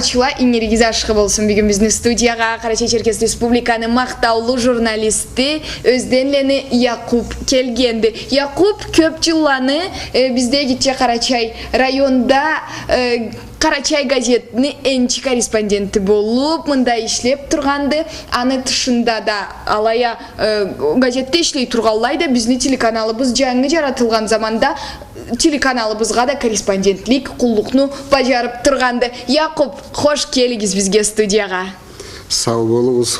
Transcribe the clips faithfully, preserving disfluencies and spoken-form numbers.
Чула, ингиригиз ашхы болсун. Бюгюн бизни студиягъа Къарачай-Черкес Республиканы махтаулу журналисти Ёзденлени Якъуб келгенди. Якъуб кёб жылланы, э, бизде, Гитче Къарачай районда, э, «Къарачай» газетни энчи корреспонденти болуб, мында ишлеб тургъанды. Аны тышында да алай а, э, газетде ишлей тургъанлай да, бизни телеканалыбыз жангы жаратылгъан заманда телеканалыбызгъа да корреспондентлик къуллукъну бажарыб тургъанды. Якъуб, хош келигиз бизге студиягъа. Сау болугъуз.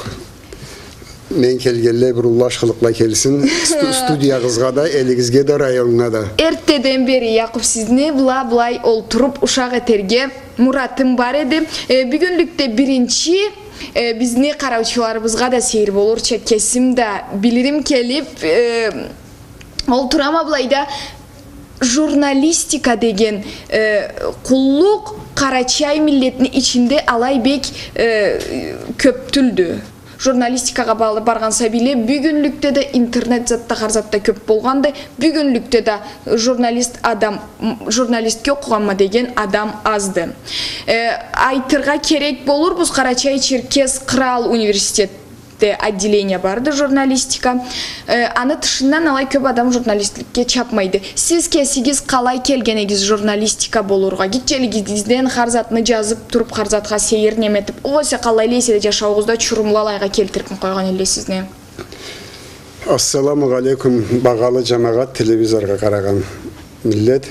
Мен келгенлей бир уллу ашхылыкъла келсин. Сту-, студиягъызгъа да, элигизге да, районнга да. Эртдеден бери, Якъуб, сизни бла-, былай олтуруб ушакъ этерге муратым бар эди. Э, бюгюнлюкде биринчи, э, бизни къараучуларыбызгъа да сейир болурча, кесим да билирим келиб, э, олтурама былайда. Журналистика деген, э, къуллукъ къарачай миллетни ичинде алай бек, э, кёб тюлдю. Журналистикагъа балы-, баргъан сабийле, бюгюнлюкде да интернет затда, хар затда кёб болгъанды. Бюгюнлюкде да журналист адам, м, журналистге окъугъанма деген адам азды. Э, айтыргъа керек болурбуз, Къарачай-Черкес Кърал университет де отделение барды журналистика. Э, аны тышындан алай кёб адам журналистликге чабмайды. Сиз кесигиз къалай келген эдигиз журналистика болургъа? Гитчелигигизден хар затны жазыб туруб, хар затха сейир неме этиб, огъесе къалайла эсе да жашауугъузда чурумла алайгъа келтирибми къойгъан элле сизни? Ассаламу алейкум, багъалы жамагъат, телевизоргъа къарагъан миллет.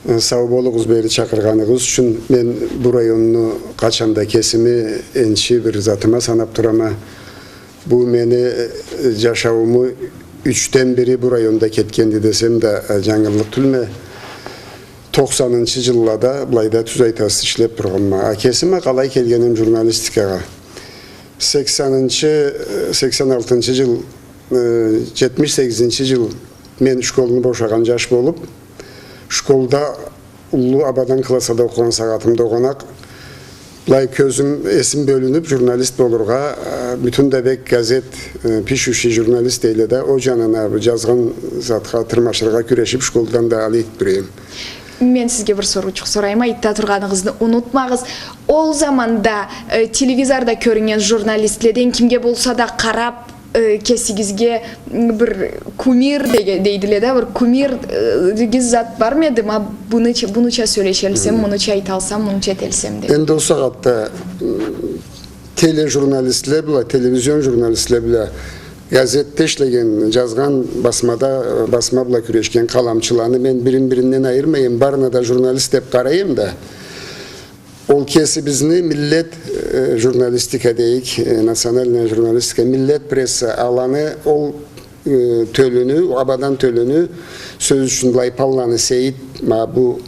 Э, сау болугъуз бери чакъыргъаныгъыз ючюн. Мен бу районну къачан да кесими энчи бир затыма санаб турама. Бу мени, э, жашаууму ючден бири бу районда кетгенди десем да, э, жангылыкъ тюлме. Токъсанынчы жыллада, былайда, тюз айтасыз, ишлеб тургъанма. А кесиме къалай келгеним журналистикагъа? Сексенинчи, э, сексен алтынчы жыл, э, жетмиш сегизинчи жыл мен школну бошагъан жаш болуб, школда уллу абадан классада окъугъан сагъатымда огъуна былай кёзюм, эсим бёлюнюб, журналист болургъа, э, «Бютюн да бек» газет, э, «Пишущий журналист» дейле да, ол жанына бир жазгъан затха тырмашыргъа кюрешиб, школдан да алай этиб тура эдим. Мен сизге бир соруучукъ сорайма, айтда тургъаныгъызны унутмагъыз. Ол заманда, э, телевизорда кёрюннген журналистледен кимге болса да къараб, э, кесигизге бир кумир деге-, дейдиле да, бир кумир, э, гиз зат бармы эди? Ма, мунуча, мунуча сёлешелсем, мунуча айталсам, мунуча этелсем деб. Энди ол сагъатда, м, тележурналистле бла, телевизион журналистле бла газетде ишлеген, жазгъан, басмада, э, басма бла кюрешген къаламчыланы мен бирин-биринден айырмайым, барына да журналист деб къарайым да. Ол кесибизни миллет, э, журналистика дейик, э, национальная журналистика, миллет пресса, аланы ол, э, тёлюню, абадан тёлюню, сёз ючюн, Лайпанланы Сейит, ма бу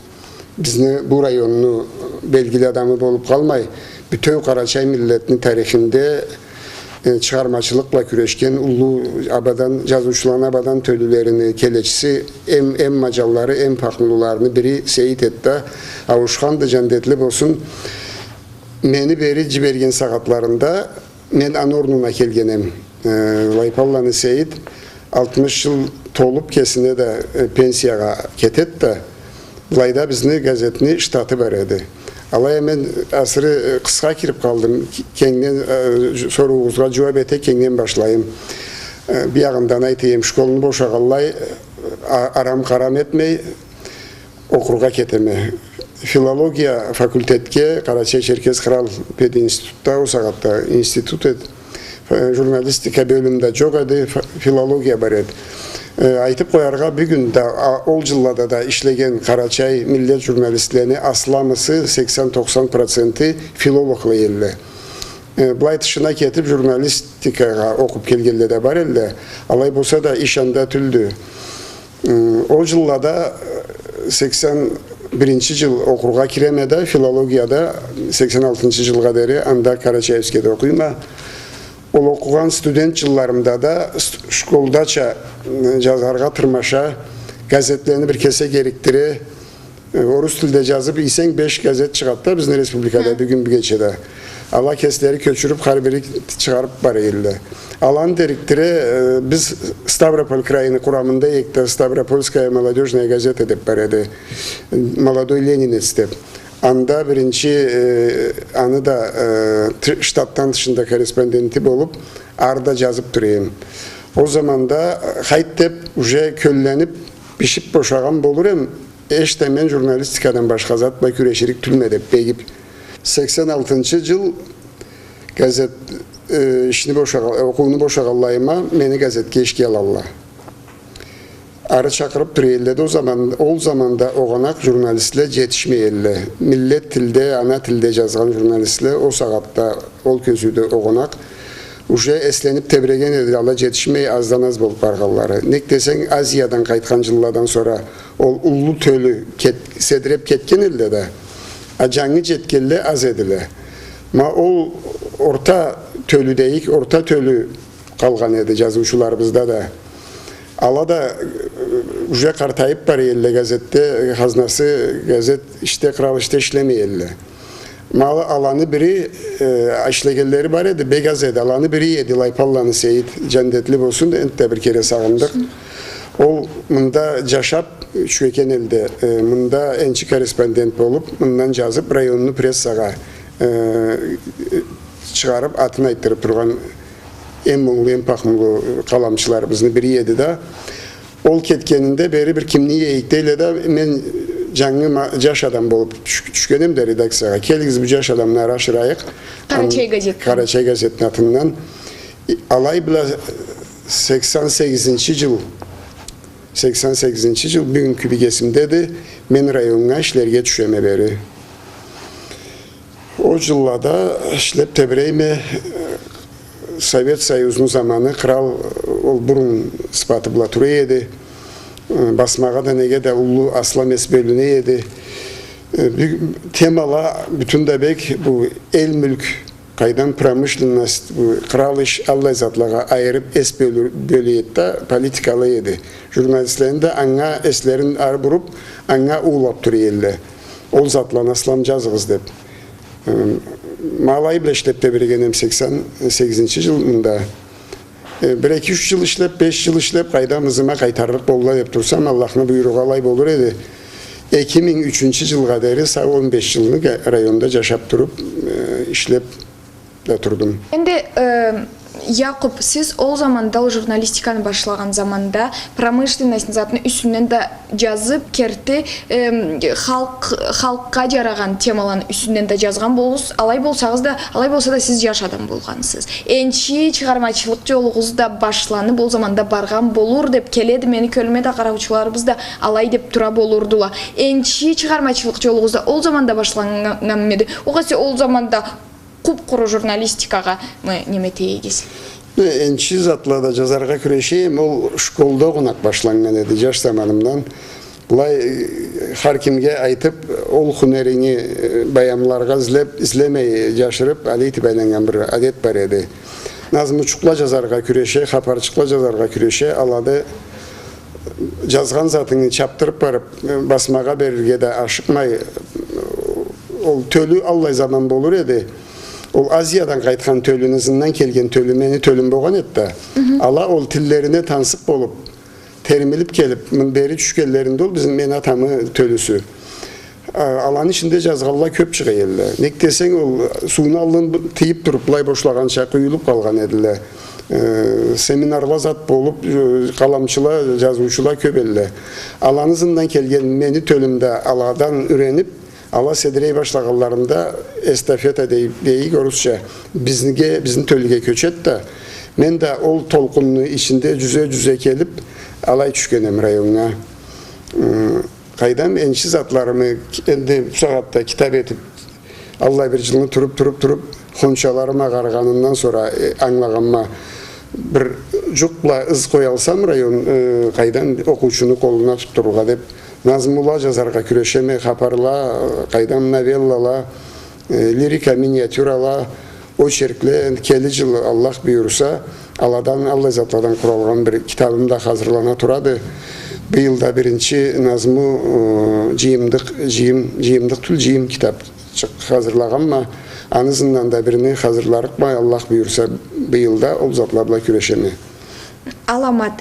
бизни бу районну белгили адамы болуб къалмай, бютеу къарачай миллетни тарихинде э, чыгъармачылыкъ бла кюрешген уллу абадан, жазыучуланы абадан тёлюлерини келечиси, эм, эм маджаллары, эм фахмулуларыны бири Сейит эди да, ауушханды, жандетли болсун. Мени бери жиберген сагъатларында мен аны орнуна келгенем. Э, Лайпанланы Сейит алтмыш жыл толуб, кесине да, э, пенсиягъа кетеди да, былайда бизни газетни штаты бар эди. Алай а мен асыры, э, къысха кириб къалдым. К-, кенгден, э, ж-, соруугъузгъа жууаб эте кенгден башлайым. Э, биягъындан айтайым, школну бошагъанлай, э, а-, арам-къарам этмей, окъургъа кетеме. Филология факультетге Къарачай-Черкес Кърал пединститутда, ол сагъатда институт эди. Э, журналистика бёлюм да жокъ эди, ф-, филология бар эди. Э, айтыб къояргъа, бюгюн да, а, ол жыллада да ишлеген къарачай миллет журналистлени асламысы, сексен-токъсан проценти филологла элле. Э, былай тышына кетиб, журналистикагъа окъуб келгенле да бар элле. Алай болса да, иш анда тюлдю. М, ол жыллада, э, сексен биринчи жыл окъургъа киреме да, филологияда сексен алтынчы жылгъа дери анда Карачаевскеде окъуйма. Ол окъугъан студент жылларымда да с-, школдача, м, жазаргъа тырмаша, газетлени бир кесек эрикдире, э, орус тилде жазыб ийсенг, беш газет чыгъады да бизни республикада бюгюн-бюгече да. Ала кеслери кёчюрюб, хар бири чыгъарыб бара элле. Аланы да эрикдире, э, биз Ставрополь крайыны къурамында эдик да, Ставропольская молодёжная газета деб бар эди. Молодой ленинец деб. Анда биринчи, э, аны да, э, ты-, штатдан тышында корреспонденти болуп, ары да джазып тура эдим. Ол заманда, э, хайт деп, уже кёлленип, бишип бошагъан болур эм, эшта мен журналистикадан башха зат бла кюреширик тюлме деп бегип. Сексен алтынчы джыл газет, э, ишни бошагъа-, окъууну бошагъанлайыма, мени газетге ишге алалла. Ары чакъырып тура эдиле да, ол заман, ол заманда огъанакъ журналистле джетишмей эдиле. Миллет тилде, ана тилде джазгъан журналистле ол сагъатда, ол кёзюуде огъанакъ. Уже эсленип тебиреген эди, ала джетишмей, аздан аз болуп баргъанлары. Нек десенг, Азиядан къайтхан джылладан сора ол уллу тёлю кет-, седиреп кетген эдиле да, а джангы джетгенле аз эдиле. Ма ол орта тёлю дейик, орта тёлю къалгъан эди джазыучуларыбызда да. Ала да, э, уже къартайып бара эдиле, газетде, хазнасы, газет ишде, кърал ишде ишлемей эдиле. Ма аланы бири, э, ишлегенлери бар эди, бек аз эди. Аланы бири эди Лайпанланы Сейит, джандетли болсун, энтда бир кере сагъындыкъ. Ол мында джашап, Чуекен элде, э, мында энчи корреспондент болуп, мындан джазып, районну прессагъа, э, чыгъарып, атын айтдырып тургъан эм мунглу, эм пахмулу къаламчыларыбызны бири эди да. Ол кетгенинде бери бир кимни ийейик дейле да, мен джангы ма-, джаш адам болуп тюш-, тюшген эм да редакциягъа. Келигиз, бу джаш адамны ары ашырайыкъ. Къарачай газет. Къарачай газетни атындан. Алай бла сексен сегизинчи джыл, сексен сегизинчи джыл, бюгюннгю бек эсимдеди, мен районнга ишлерге тюшеме бери. Ол джыллада ишлеп тебирейме, Совет Союзну заманы, кърал, ол бурун сыфаты бла тура эди. Э, басмагъа да, неге да уллу аслам эс бёлюне эди. Э, бю-, темала бютюн да бек бу эл мюлк, къайдам, промышленность, бу кърал иш, аллай затлагъа айырып эс бёлю-, бёле эди да, политикала эди. Журналистлени да анга эслерин ары буруп, анга уулап тура эдиле. Ол затланы аслам джазыгъыз деп. Э, ма алай бла ишлеп тебиреген эм сексен сегизинчи джыл мында. Э, бир эки-юч джыл ишлеп, беш джыл ишлеп, къайдам, ызыма къайтарлыкъ болла деп турсам, Аллахны буйругъу алай болур эди. Эки минг ючюнчю джылгъа дери, сау он беш джылны га-, районда джашап туруп, э, ишлеп да турдум. Энди, э, Якъуб, сиз ол заманда, ол журналистиканы башлагъан заманда, промышленностьну, затны юсюнден да джазып, керти, эм, халкъ-, халкъгъа джарагъан темаланы юсюнден да джазгъан болурсуз. Алай болсагъыз да, алай болса да, сиз джаш адам болгъансыз. Энчи чыгъармачылыкъ джолугъуз да башланып, ол заманда баргъан болур деп келеди мени кёлюме да, къараучуларыбыз да алай деп тура болурдула. Энчи чыгъармачылыкъ джолугъуз да ол заманда башланнган эди? Огъесе ол заманда къуп-къуру журналистикагъа мы неме этегиз? Э, энчи затлада джазаргъа кюреше эм, ол школда огъунакъ башланнган эди, джаш заманымдан. Былай, э, хар кимге айтып, ол хунеринги, э, баямларгъа излеп, излемей, джашырып, алай этип айланнган бир адет бар эди. Назмучукъла джазаргъа кюреше, хапарчыкъла джазаргъа кюреше, аланы джазгъан затынгы чапдырып барып, э, басмагъа берирге да ашыкъмай, э, ол тёлю аллай заман болур эди. Ол Азиядан къайтхан тёлю, ызындан келген тёлю, мени тёлюм болгъан эди да. Мгм. Ала ол тиллерине тансыкъ болуп, термилип келип, мын бери тюшгенлеринде ол бизни, мени атамы тёлюсю. А, аланы ичинде джазгъанла кёп чыгъа эдиле. Нек десенг, ол сууну аллын б-, тыйып туруп, былай бошлагъанча къуюлуп къалгъан эдиле. Э, семинарла зат болуп, э, къаламчыла, джазыучула кёп эдиле. Аланы ызындан келген мени тёлюм да аладан юренип, ала седирей башлагъанларында эстафета дей-, дейик орусча, бизниге, бизни тёлюге кёчеди да, мен да ол толкъунну ичинде джюзе-джюзе келип, алай тюшген эм районнга. Ы, къайдам, энчи затларымы, энди бу сагъатда китап этип, аллай бир джылны туруп, туруп, туруп, хончаларым агъаргъанындан сора, э, ангылагъаныма, бир джукъ бла ыз къоялсам, район, э, къайдам, окъуучуну къолуна тутдурургъа деп, назмула джазаргъа кюрешеме, хапарла, э, къайдам, новеллала, э, лирика, миниатюрала, очеркле, энди келир джыл, Аллах буюрса, аладан, аллай затладан къуралгъан бир китабым да хазырлана турады. Быйыл да биринчи назму, э, джыйымдыкъ, джыйым, джыйымдыкъ тюл, джыйым китапчыкъ хазырлагъанма, аны ызындан да бирини хазырларыкъма, Аллах буюрса, быйыл да ол затла бла кюрешеме. Аламат.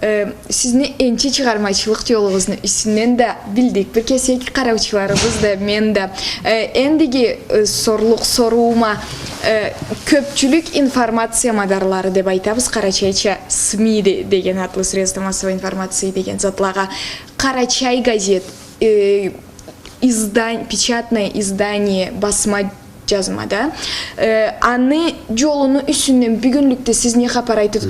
Э, сизни энчи чыгъармачылыкъ джолугъузну юсюнден да билдик. Бир кесек къараучуларыбыз да, мен да. Э, эндиги, э, сорлукъ соруума, э, кёпчюлюк информация мадарлары деб айтабыз, къарачайча СМИ де-, деген атлы, средства массовой информации деген затлагъа. «Къарачай» газет, э, издан-, печатное издание, басма джазма да. Э, аны джолуну юсюнден бюгюнлюкде сиз не хапар айтып,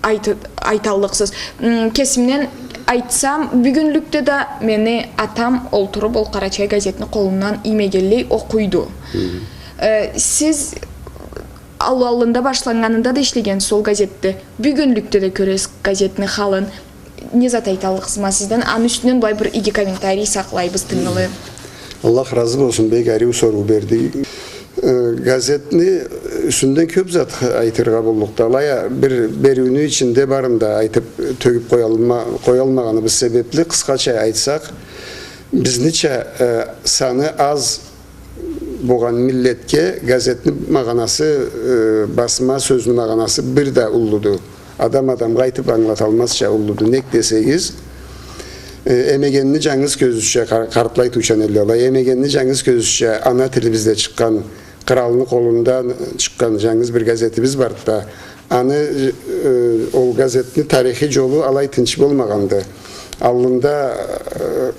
айтып, айталлыкъсыз? М, кесимден айтсам, бюгюнлюкде да мени атам олтуруб ол «Къарачай» газетни къолундан иймегенлей окъуйду. Э, сиз ал-, аллында башланнганында да ишлегенсиз ол газетде. Бюгюнлюкде да кёресиз газетни халын. Не зат айталлыкъсыз ма сизден? Аны юсюнден былай бир иги комментарий сакълайбыз тынгылы. Аллах разы болсун, бек ариу соруу берди. Э, газетни юсюнден кёб зат айтыргъа боллукъду. Алай а бир бериуню ичинде барын да айтып тёгюп къоялма-, къоялмагъаныбыз себепли, къысхача айтсакъ, бизнича, э, саны аз болгъан миллетге газетни магъанасы, э, басма сёзню магъанасы бир да уллуду. Адам адамгъа айтып ангылаталмазча уллуду. Нек десегиз, э, эмегенни джангыз кёзюча, къар-, къартлай айтыучан эдиле алай. Эмегенни джангыз кёзюча ана тилибизде чыкъгъан, къралны къолундан чыкъгъан джангыз бир газетибиз барды да. Аны, э, ол газетни тарихи джолу алай тынч болмагъанды. Аллында, э,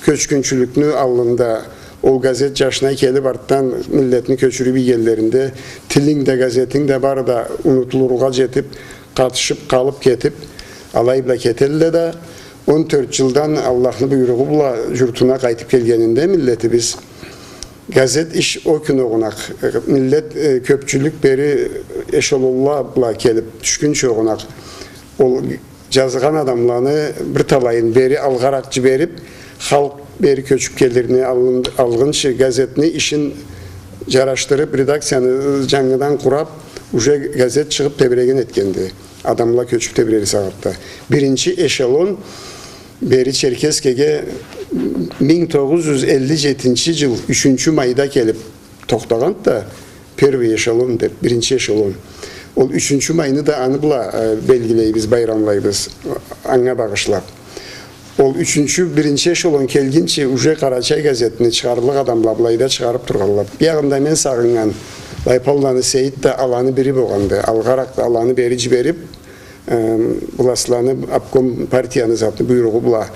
кёчгюнчюлюкню аллында ол газет джашына келип, артдан миллетни кёчюрюп ийгенлеринде, тилинг да, газетинг да бары да унутулургъа джетип, къатышып, къалып кетип, алай бла кетелле да, он тёрт джылдан Аллахны буйругъу бла джуртуна къайтып келгенинде миллетибиз, газет иш о кюн огъунакъ, миллет, э, кёпчюлюк бери эшелонла бла келип тюшгюнчю огъунакъ, ол джазгъан адамланы бир талайын бери алгъаракъ джиберип, халкъ бери кёчюп келирни алгъын-, алгъынчы газетни ишин джарашдырып, редакцияны джангыдан къурап, уже газет чыгъып тебреген этгенди. Адамла кёчюп тебрери сагъатда. Биринчи эшелон бери Черкесскеге минг тогъуз джюз элли джетинчи джыл ючюнчю майда келип тохтагъанды да, первый эшелон деп, биринчи эшелон. Ол ючюнчю майны да аны бла, э, белгилейбиз, байрамлайбыз, анга багъышлап. Ол ючюнчю, биринчи эшелон келгинчи уже «Къарачай» газетни чыгъарлыкъ адамла былайда чыгъарып тургъанла. Биягъында мен сагъыннган, былай Полланы Сейит да аланы бири болгъанды. Алгъаракъ да аланы бери джиберип, э, властланы, обком партияны затны буйругъу бла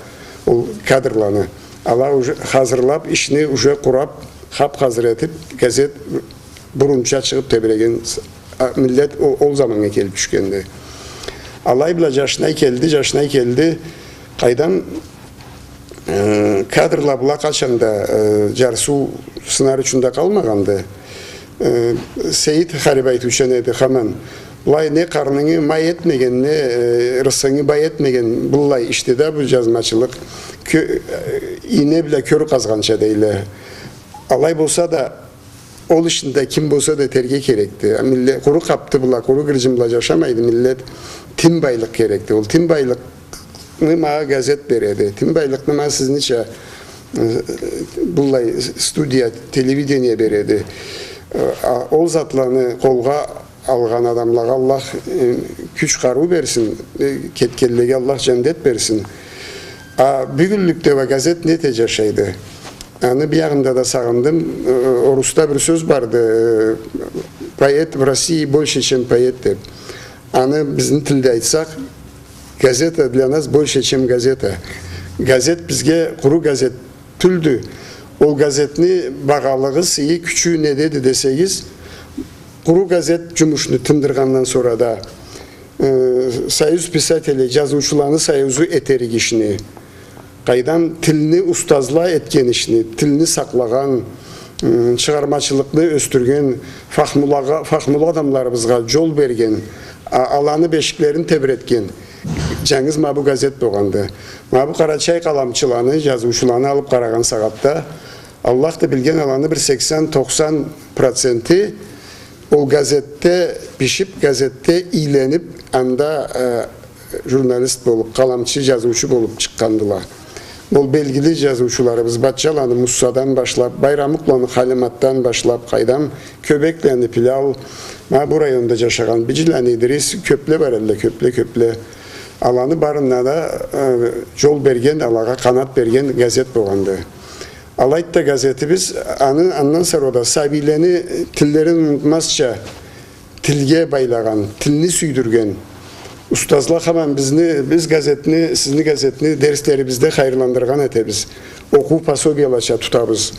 ол кадрланы. Ала уже хазырлап, ишни уже къурап, хап-хазыр этип, газет бурунча чыгъып тебреген с-, а, миллет о-, ол заманнга келип тюшгенди. Алай бла джашына келди, джашына келди. Къайдам, э, кадрла бла къачан да, э, джарсыу сынар ючюн да къалмагъанды. Э, Сейит харип айтыучан эди хаман. Былай не къарнынгы май этмеген, не, э, рысхынгы бай этмеген быллай ишди да бу джазмачылыкъ. Кё-, э, ийне бла кёр къазгъанча дейле. Алай болса да, ол ишни да ким болса да этерге керекди. Милле-, къуру къапты бла, къуру гырджын бла джашамайды миллет. Тин байлыкъ керекди. Ол тин байлыкъны ма газет береди. Тин байлыкъны ма сизнича, э, быллай студия, телевидение береди. Э, а ол затланы къолгъа алгъан адамлагъа Аллах, э, кюч-къарыу берсин, э, кетгенлеге Аллах джандет берсин. А бюгюнлюкде уа газет не эте джашайды? Аны биягъында да сагъындым. Э, орусда бир сёз барды, э, «Поэт в России больше, чем поэт» деп. Аны бизни тилде айтсакъ, газета для нас больше, чем газета. Газет бизге къуру газет тюлдю. Ол газетни багъалыгъы, сыйы, кючю недеди десегиз, къуру газет джумушну тындыргъандан сора да, э, Союз писателей, джазыучуланы союзу этерик ишни, къайдам, тилни устазла этген ишни, тилни сакълагъан, м, чыгъармачылыкъны ёсдюрген, фахмулагъа-, фахмулу адамларыбызгъа джол берген, а-, аланы бешиклерин тебретген джангыз ма бу газет болгъанды. Ма бу къарачай къаламчыланы, джазыучуланы алып къарагъан сагъатда, Аллах да билген, аланы бир сексен-тохсан проценти ол газетде бишип, газетде ийленип, анда, э, журналист болуп, къаламчы, жазыучу болуп чыкъгъандыла. Ол белгили жазыучуларыбыз, Батчаланы Муссадан башлап, Байрамукъланы Халиматдан башлап, къайдам, Кёбекланы Пилал, ма бу районда жашагъан Биджиланы Идрис, кёпле бар элле, кёпле, кёпле. Аланы барына да, э, джол берген, алагъа къанат берген газет болгъанды. Алайды да газетибиз, аны андан сора да сабийлени тиллерин унутмазча, тилге байлагъан, тилни сюйдюрген. Устазла хаман бизни, биз газетни, сизни газетни дерслерибизде хайырландыргъан этебиз. Окъуу пособиялача тутабыз,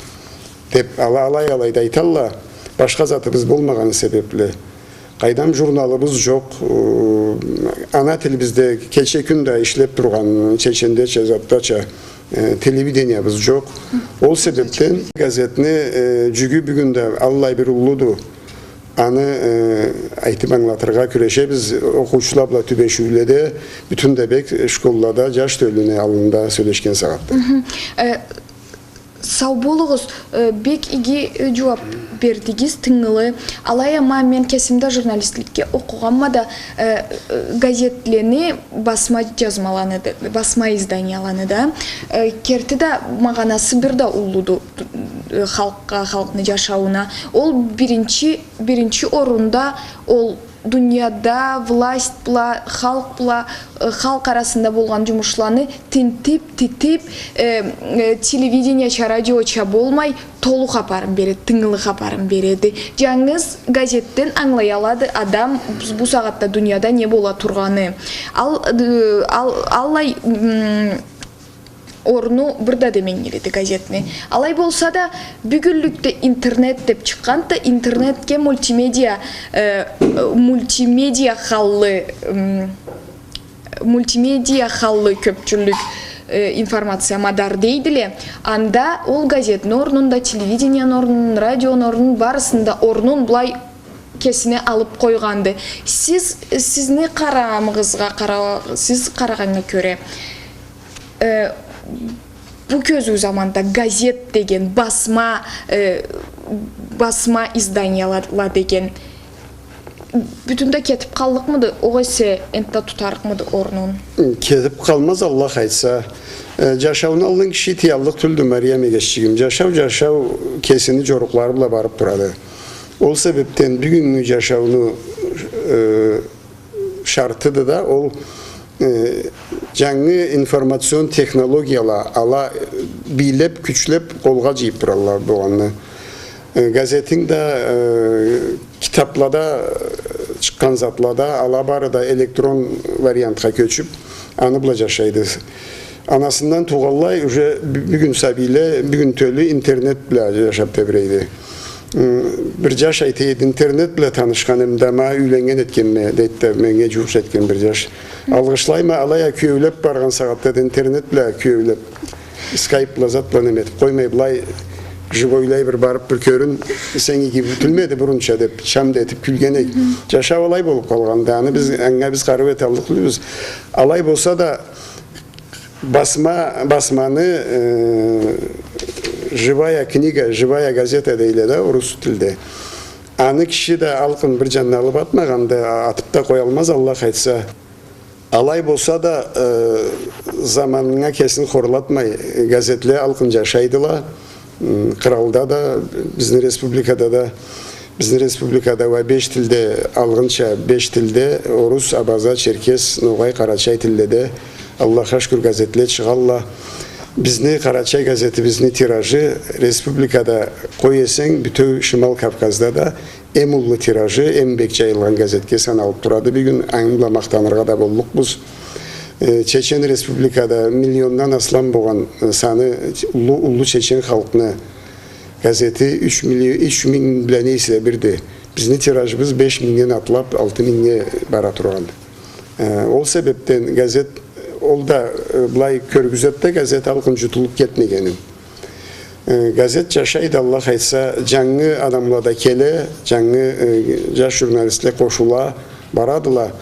деп, ала алай-алай да айталла, башха затыбыз болмагъаны себепли. Къайдам, журналыбыз джокъ, ы, ана тилибизде кече-кюн да ишлеп тургъан, чечендеча, затдача, э, телевидениябыз джокъ. Ол себепден газетни, э, джюгю бюгюн да аллай бир уллуду. Аны, э, айтып ангылатыргъа кюрешебиз, окъуучула бла тюбешиуледе, бютюн да бек школлада, джаш тёлюню аллында сёлешген сагъатда. Мгм. Э, сау болугъуз, э, бек иги, э, джууап бердигиз, тынгылы. Алай а ма мен кесим да журналистликге окъугъанма да, э, э, газетлени басма джазмаланы да, басма изданияланы да, э, керти да магъанасы бир да уллуду, э, халкъгъа, халкъны джашаууна. Ол биринчи, биринчи орунда ол дунияда власть бла, халкъ бла, э, халкъ арасында болгъан джумушланы тинтип, титип, э, э, телевиденияча, радиоча болмай, толу хапарын береди, тынгылы хапарын береди. Джангыз газетден ангылай алады адам бу, бу сагъатда дунияда не бола тургъаны. Ал, э, ал, аллай, м, орну бир да деменгилиди газетни. Алай болса да, бюгюнлюкде интернет деп чыкъгъанды, интернетге мультимедиа, э, мультимедиа халлы, м, мультимедиа халлы кёпчюллюк, э, информация мадар дейдиле. Анда ол газетни орнун да, телевиденияны орнун, радиону орнун, барысын да орнун былай кесине алып къойгъанды. Сиз, сизни къарамыгъызгъа къара-, сиз къарагъаннга кёре, э, бу кёзюу заманда газет деген, басма, э, басма изданиялала деген, бютюн да кетип къаллыкъмыды, огъесе энтда тутарыкъмыды орнун? Кетип къалмаз, Аллах айтса. Э, джашауну аллын киши тыяллыкъ тюлдю, Мариям эгеччигим. Джашау, джашау кесини джорукълары бла барып турады. Ол себепден бюгюннгю джашауну, э, шартыды да, ол, э, джангы информацион технологияла ала, э, бийлеп, кючлеп, къолгъа джыйып туралла болгъанны. Э, газетинг да, э, китаплада, э, чыкъгъан затлада, ала бары да электрон вариантха кёчюп, аны бла джашайды. Анасындан туугъанлай, уже бю-, бюгюн сабийле, бюгюн тёлю интернет бла джашап тебирейди. М, бир джаш айта эди, интернет бла танышхан эм да, ма юйленнген этгенме, дейди да, меннге джууукъ этген бир джаш. Алгъышлайма, алай а киеулеп баргъан сагъатда да интернет бла киеулеп, скайп бла, зат бла неме этип къоймай, былай живойлай бир барып бир кёрюн, сен иги бютюлмеди бурунча деп, шам да этип кюлген эдик. Джашау алай болуп къалгъанды, аны биз, анга биз къарыу эталлыкъ тюлбюз. Алай болса да, басма, басманы, э, живая книга, живая газета дейле да орус тилде. Аны киши да алкъын бир джанына алып атмагъанды, атып да къоялмаз, Аллах айтса. Алай болса да, э, заманына кесин хорлатмай, газетле алкъын джашайдыла. М, къралда да, бизни республикада да, бизни республикада уа беш тилде, алгъынча беш тилде, орус, абаза, черкес, ногъай, къарачай тилледе, Аллахха шукур, газетле чыгъалла. Бизни къарачай газетибизни тиражы республикада, къой эсенг, бютеу Шимал Кавказда да эм уллу тиражы, эм бек джайылгъан газетге саналып турады. Бюгюн аны бла махтаныргъа да боллукъбуз. Э, Чечен Республикада миллиондан аслам болгъан, э, саны уллу, уллу чечен халкъны газети юч миллион, юч минг бла не эсе бирди. Бизни тиражыбыз беш мингден атлап, алты мингнге бара тургъан. Э, ол себепден газет, ол да, э, былай кёргюзет да газет алкъын джутулуп кетмегенин. Э, газет джашайды, Аллах айтса, джангы адамла да келе, джангы, э, джаш журналистле къошула, барадыла.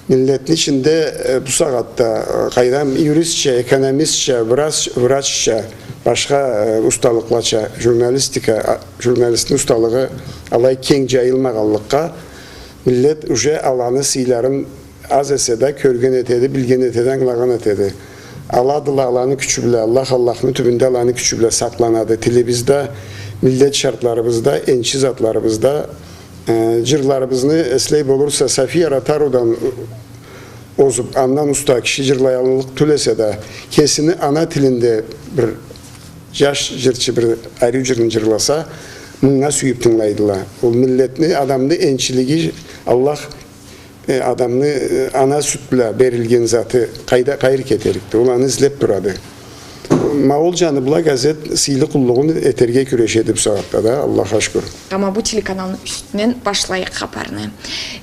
Миллетни ичинде, э, бу сагъатда, э, къайдам, юристча, экономистча, врач-, врачча, башха, э, усталыкълача, журналистика, а, журналистни усталыгъы алай кенг джайылмагъанлыкъгъа, миллет уже аланы сыйларын аз эсе да кёрген этеди, билген этеди, ангылагъан этеди. Аладыла аланы кючю бла, Аллах, Аллахны тюбюнде аланы кючю бла сакъланады. Тилибиз да, миллет шартларыбыз да, энчи затларыбыз да, э, джырларыбызны эслей болурса, Сафия Ротарудан озуб, андан уста киши джырлаяллыкъ тюл эсе да, кесини ана тилинде бир джаш джырчы бир ариу джырны джырласа, мынга сюйюб тынгылайдыла. Ол миллетни, адамны энчилиги, Аллах, э, адамны, э, ана сют бла берилген заты къайда, къайры кетерикди? Ол аны излеб турады. Ма ол джаны бла газет сыйлы къуллугъун этерге кюрешеди бусагъатда да, Аллахха шукур. Ама бу телеканалны юсюнден башлайыкъ хапарны.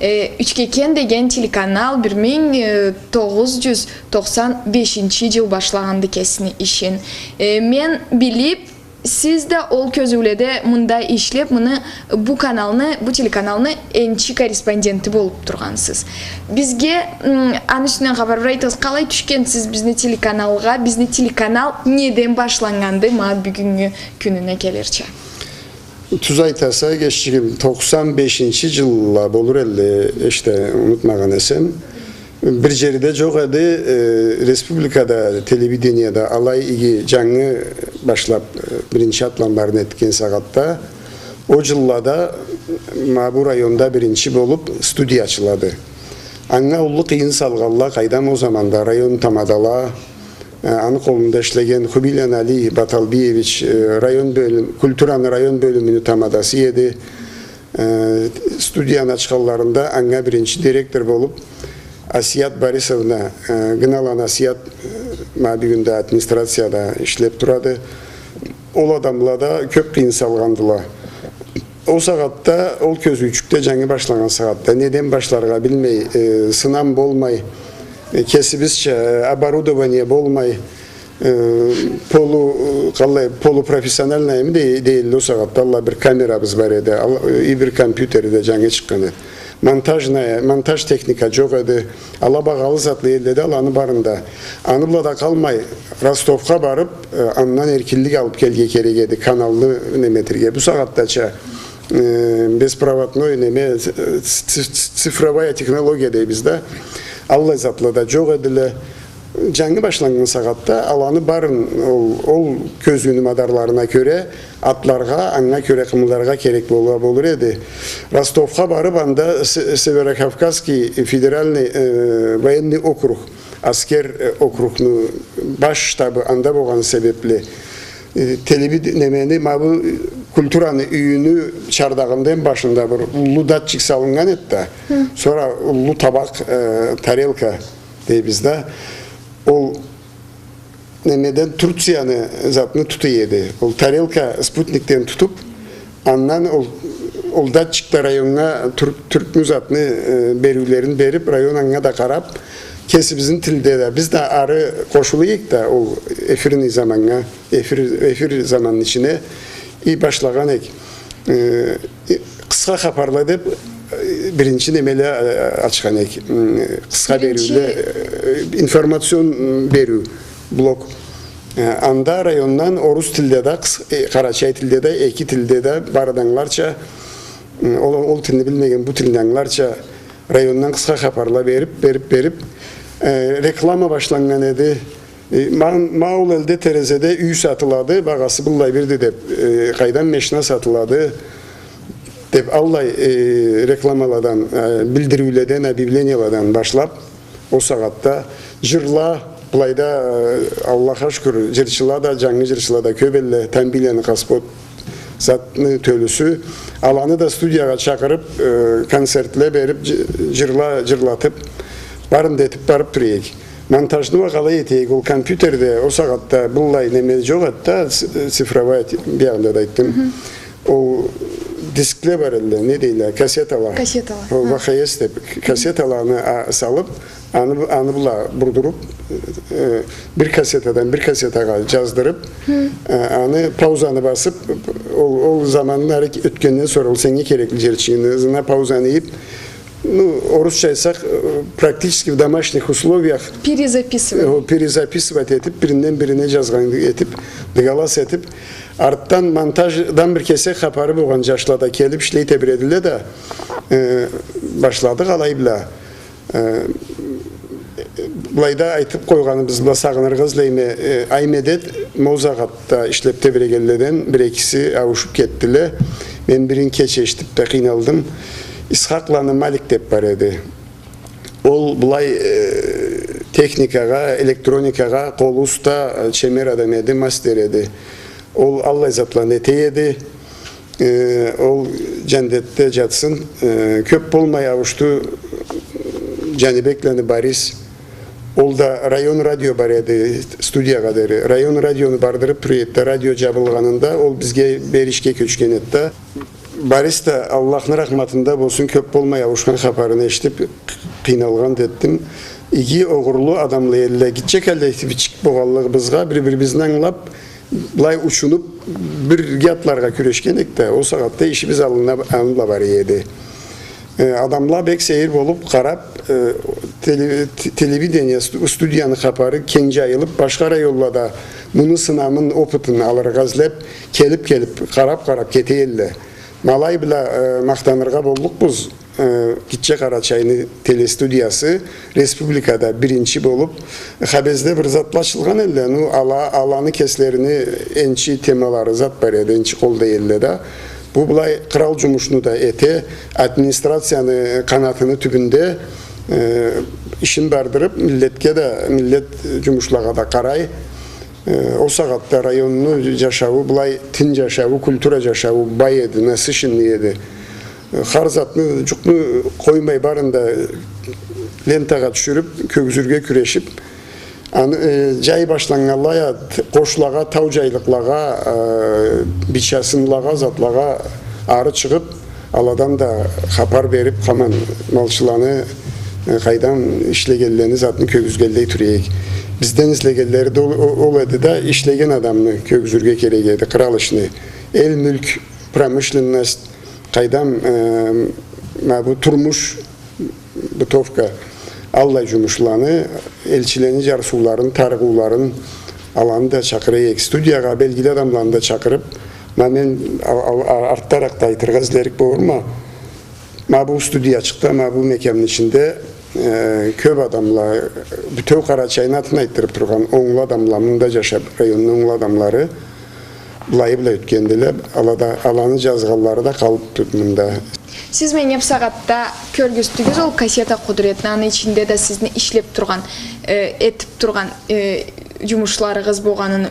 Э, «Ючкекен» деген телеканал бир минг, э, тогъуз джюз токъсан бешинчи джыл башлагъанды кесини ишин. Э, мен билиб, сиз да ол кёзюуледе мында ишлеб, муну, бу каналны, бу телеканалны энчи корреспонденти болуб тургъансыз. Бизге, м, аны юсюнден хапар бир айтыгъыз, къалай тюшгенсиз бизни телеканалгъа, бизни телеканал неден башланнганды ма бюгюннгю кюнюне келирча? Тюз айтаса, эгечигим, токъсан бешинчи джылла болур элле, эшта унутмагъан эсем. Бир джери да джокъ эди, э, республикада, телевидениеде алай иги джангы башлаб, э, биринчи атламларын этген сагъатда, ол джыллада ма бу районда биринчи болуб студия ачылады. Анга уллу къыйын салгъалла, къайдам, ол заманда район тамадала, э, аны къолунда ишлеген Хубийланы Али Баталбиевич, э, район бёлюм, культураны район бёлюмюню тамадасы эди. Э, студияны ачханларында анга биринчи директор болуб Асият Борисовна, э, Гыналаны Асият, э, ма бюгюн да администрацияда ишлеб турады. Ол адамла да кёб къыйын салгъандыла. Ол сагъатда, ол кёзюучюкде, джангы башлагъан сагъатда, неден башларгъа билмей, э, сынам болмай, э, кесибизча, э, оборудование болмай, э, полу-, э, къалай, полупрофессиональныймы дей-, дейдиле ол сагъатда, аллай бир камерабыз бар эди, ал-, э, и бир компьютер да джангы чыкъгъан эди. Монтажная, монтаж техника джокъ эди. Ала багъалы затла эдиле да, аланы барын да. Аны бла да къалмай, Ростовха барыб, э, андан эркинлик алыб келирге керек эди, каналны неме этерге. Бу сагъатдача, э, беспроводной неме, э, ц-, ц-, ц-, цифровая технология дейбиз да. Аллай затла да джокъ эдиле. Джангы башланнган сагъатда аланы барын, ол, ол кёзюуню мадарларына кёре атларгъа, анга кёре къымылдаргъа керек бола болур эди. Ростовха барыб, анда С-, Северокавказский федеральный, э, военный округ, аскер, э, округну баш штабы анда болгъаны себебли, э, телевид-, немени, ма бу, э, культураны юйюню чардагъында эм башында бир уллу датчик салыннган эди да. Хы. Сора уллу табакъ, э, тарелка дейбиз да. Ол немеден, Турцияны затны тута эди. Ол тарелка спутникден тутуб, андан ол, ол датчик да районнга тюрк-, тюркню затны, э, бериулерин бериб, район анга да къараб, кесибизни тилде да, биз да ары къошула эдик да ол эфирный заманнга, эфир, эфир заманны ичине и башлагъан эдик. Э, э, къысха хапарла деб, э, биринчи немеле, э, ачхан эдик. М, къысха бериуле, э, информацион, м, бериу блок. Э, анда райондан орус тилде да, къыс-, э, къарачай тилде да, эки тилде да, бары да ангыларча, м, ол, ол тилни билмеген бу тилни ангыларча, райондан къысха хапарла бериб, бериб, бериб, э, реклама башланнган эди. Э, ма-, ма ол элде терезеде юй сатылады, багъасы быллай бирди деб, э, къайдан машина сатылады деб, аллай, э, рекламаладан, э, билдириуледен, объявлениеладан башлаб, ол сагъатда джырла, былайда, э, Аллахха шукур, джырчыла да, джангы джырчыла да кёб элле, Тамбийланы Къаспот затны тёлюсю, аланы да студиягъа чакъырыб, э, концертле бериб, дж-, джырла джырлатыб, барын да этиб барыб тура эдик. Монтажны уа къалай эте эдик, ол компьютерде, ол сагъатда быллай неме джокъ эди да, ц-, цифровая те-, биягъында да айтдым. Хы-хы. Ол дискле бар элле, не дейле, кассетала. Кассетала, хы. Ол V H S деб, к-, кассеталаны, а, салыб, аны, аны бла бурдуруб, э, бир кассетадан бир кассетагъа джаздырыб, хы, э, аны паузаны басыб, ол, ол заманны ары ке-, ётгенден сора, ол сеннге керекли джерчигини ызына паузаны ийиб, ну, орусча айтсакъ, э, практически в домашних условиях, перезаписывать, э, перезаписывать этиб, биринден бирине джазгъан этиб, дыгалас этиб, артдан монтаждан бир кесек хапары болгъан джашла да келиб ишлей тебредиле да, э, башладыкъ алай бла. Э, былайда айтыб къойгъаныбыз бла сагъыныргъа излейме, э, «Ай-Медет» ма ол сагъатда ишлеб тебрегенледен бир-экиси ауушуб кетдиле. Мен бирин кеч эшитиб да къыйналдым. Исхакъланы Малик деб бар эди. Ол былай, э, техникагъа, электроникагъа къолу уста, э, чемер адам эди, мастер эди. Ол аллай затланы эте эди. Э, ол джандетде джатсын. Э, кёб болмай ауушду Джанибекланы Борис. Ол да район радио бар эди, студиягъа дери. Район радиону бардырыб тура эди да, радио джабылгъанында ол бизге бери ишге кёчген эди да. Борис да, Аллахны рахматында болсун, кёб болмай ауушхан хапарын эшитиб, къыйналгъан да этдим. Иги огъурлу адамла эдиле. Гитче калле, бичик болгъанлыгъыбызгъа, бир-бирибизни ангылаб, былай учунуб, бирге атларгъа кюрешген эдик да, ол сагъатда ишибиз аллына, аллына бара эди. Э, адамла бек сейир болуб, къараб, э, теле-, те-, телевидение, сту-, студияны хапары кенг джайылыб, башха районлада муну сынамын, опытын алыргъа излеб, келиб-келиб, къараб-къараб кете эдиле. Ма алай бла, э, махтаныргъа боллукъбуз, э, Гитче Къарачайны телестудиясы республикада биринчи болуб, Хабезде бир затла ачылгъан эдиле, ну, ала-, аланы кеслерини энчи темалары зат бар эди, энчи къолда эдиле да. Бу былай кърал джумушну да эте, администрацияны къанатыны тюбюнде, э, ишин бардырыб, миллетге да, миллет джумушлагъа да къарай. Э, ол сагъатда районну джашауу былай, дин джашауу, культура джашауу бай эди, насыщенный эди. Э, хар затны, джукъну къоймай, барын да лентагъа тюшюрюб, кёргюзюрге кюрешиб, аны, э, джай башланнганлай а, т-, къошлагъа, тау джайлыкълагъа, э, бичасынлагъа, затлагъа ары чыгъыб, аладан да хапар бериб, хаман малчыланы, э, къайдам ишлегенлени, затны кёргюзгенлей тура эдик. Бизден излегенлери да ол, о-, ол эди да, ишлеген адамны кёргюзюрге керек эди, кърал ишни. Эл-мюлк, промышленность, къайдам, э, ма бу турмуш, бытовка, аллай джумушланы, элчилени джарсыуларын, тарыгъыуларын, аланы да чакъыра эдик. Студиягъа белгили адамланы да чакъырыб, ма мен ал-, ал-, а-, артдаракъда айтыргъа излерик болурма, ма бу студиячыкъда, ма бу мекямны ичинде, э, кёб адамла, бютеу Къарачайны атын айтдырыб тургъан онглу адамла, мында джашаб, районну онглу адамлары, былайы бла ётгендиле, алада, аланы джазгъанлары да къалыб турады мында. Сиз меннге бусагъатда кёргюзтдюгюз ол кассета къудуретни, аны ичинде да сизни ишлеб тургъан, э, этиб тургъан, э, джумушларыгъыз болгъанын